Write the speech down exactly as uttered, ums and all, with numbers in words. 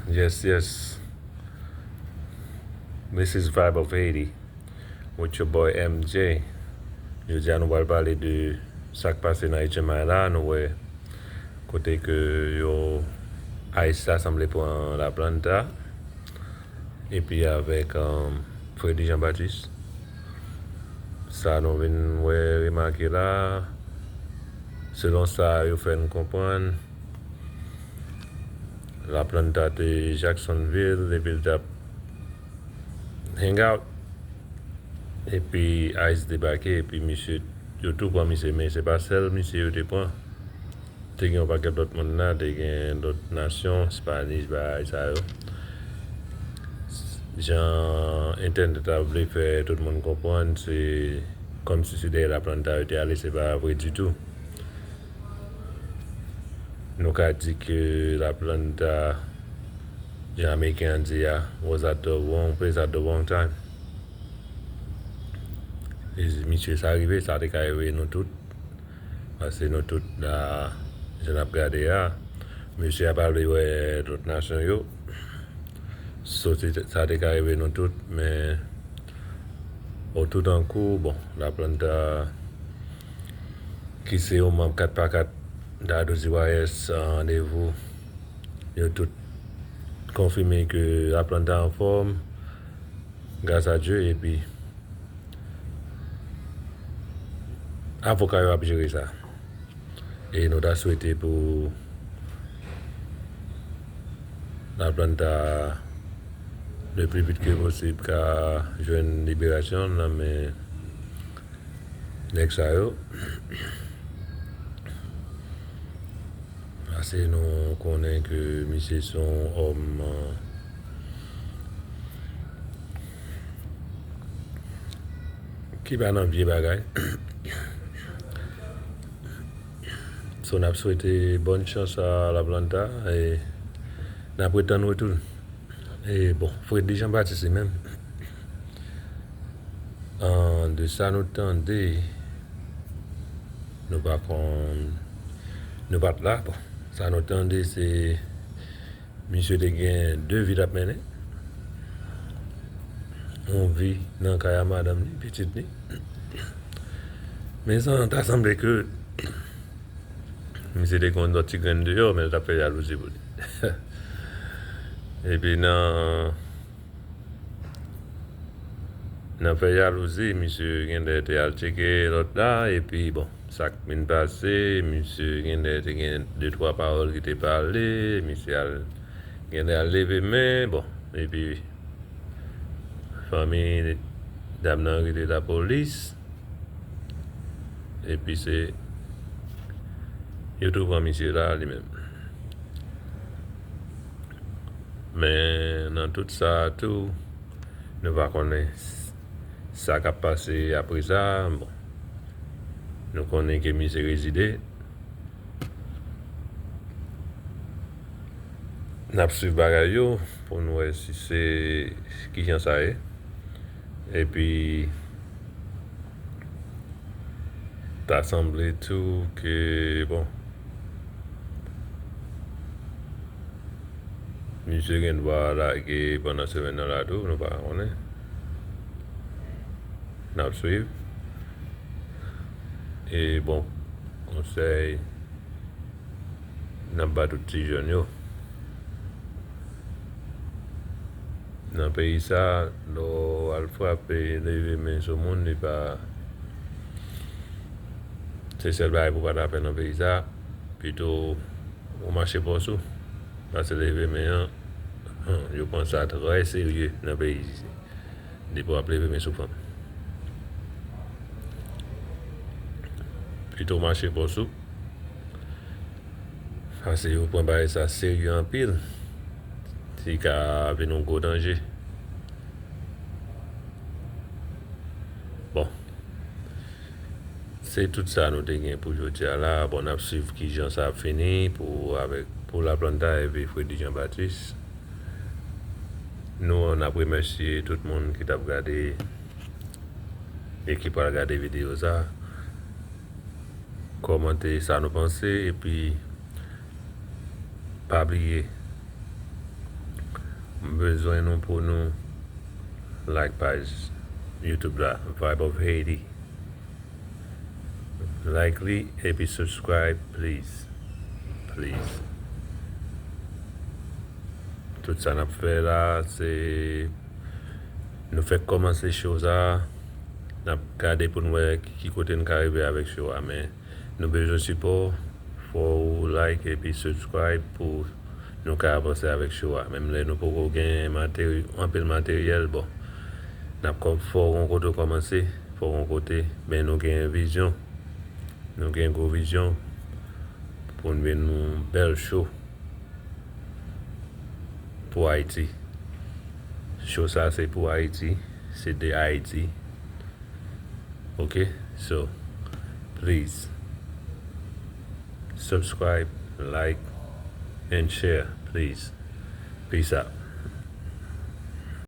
Yes, yes. This is Vibe of Haiti with your boy M J. Jodi a nou pral pale de sa k pase nan H M I la. Nou wè kote ke yo, ICE la sanble pran Laplanta epi avèk, um, Freddy Jean Baptiste. Sa nou vin wè, remake la, selon sa yo fè n konprann, Laplanta te Jacksonville epi l t ap hang out. Epi ICE debake, epi misye, yo tou pran misye, men se pa sèl misye yo te pran. Te gen yon pakèt lòt moun la, te gen lòt nasyon, Spanish, bagay sa yo. Jan entènèt la vle fè tout moun konprann, se kòmsi se dèyè Laplanta yo te ale, se pa vre ditou. Nou ka di ke Laplanta, jan Ameriken an di a, was at the wrong place at the wrong time. E misye, sa rive, sa te ka rive nou tout. Paske nou tout la, jan n ap gade a, misye ap ale wè lòt nasyon yo. So, se, sa te ka rive nou tout, men o, tout an kou, bon, Laplanta, ki se yon manm kat pa kat Dardo Z Y S, an randevou, yo tout konfime ke Laplanta anfòm, gras a Dye, epi avoka yo ap jere sa. E nou ta swete pou Laplanta, le pli vit ke posib, ka jwenn liberasyon l nan men nèg sa yo. Paske nou konnen ke misye se yon òm, euh, ki pa nan vye bagay. So, n ap swete bòn chans a Laplanta e n ap ret tann retou l. E bon, Freddy Jean Baptiste li menm, an, de sa nou tande, nou pa konn, nou pa t la. Bon, sa nou tande se misye te gen de vi l ap mennen. Yon vi nan kay a madanm li, pitit li. Men sa ta sanble ke misye te gen yon lòt ti grenn deyò, men l t ap fè jalouzi pou li. Epi nan, nan fè jalouzi, misye genlè te al tcheke lòt la, epi bon, sa k vin pase, misye genlè te gen de twa pawòl ki te pale, misye al, genlè al leve men, bon, epi fanmi dam nan rele lapolis, epi se yo tou pran misye la li menm. Men nan tout sa a tou, nou pa konnen s-, sa k ap pase apre sa. Bon, nou konnen ke misye rezide. N ap swiv bagay yo pou n wè si se kijan sa ye. Epi, ta sanble tou ke, bon, misye gen dwa lage pandan semèn nan la tou, nou pa konnen. N ap swiv. E bon, konsèy n ap ba tout ti jèn yo. Nan peyi sa, lè w al frape, leve men sou moun, li pa, se sèl bagay pou w pa ta fè nan peyi sa, pito w mache pòs ou. Paske leve men an, hmm, yo pran sa trè serye nan peyi isi. Depi w ap leve men sou fanm, pito w mache pòs ou. Paske yo pran bagay sa serye anpil. Li ka vin yon gwo danje. Bon. Se tout sa nou te gen pou jodi a la. Bon, n ap swiv kijan sa ap fini pou, avèk, pou Laplanta epi Freddy Jean Baptiste. Nou, n ap remèsye tout moun ki t ap gade e ki pral gade videyo sa. Kòmante sa nou panse, epi pa bliye M bezwen nou pou nou like paj YouTube la, Vibe of Haiti. Like li epi subscribe, please. Please. Tout sa n ap fè la, se nou fèk kòmanse show sa. N ap gade pou n wè ki kote n ka rive avèk show a, men nou bezwen sipò. Fò ou like epi subscribe pou nou ka avanse avèk show a. Menm lè nou poko gen materi-, anpil materyèl, bon, n ap kò-, fò gon kote kòmanse, fò gon kote, men nou gen vizyon. Nou gen gwo vizyon pou n vin yon bèl show pou Ayiti. Show sa se pou Ayiti, se de Ayiti. Ok? So, please, subscribe, like, and share, please. Peace out.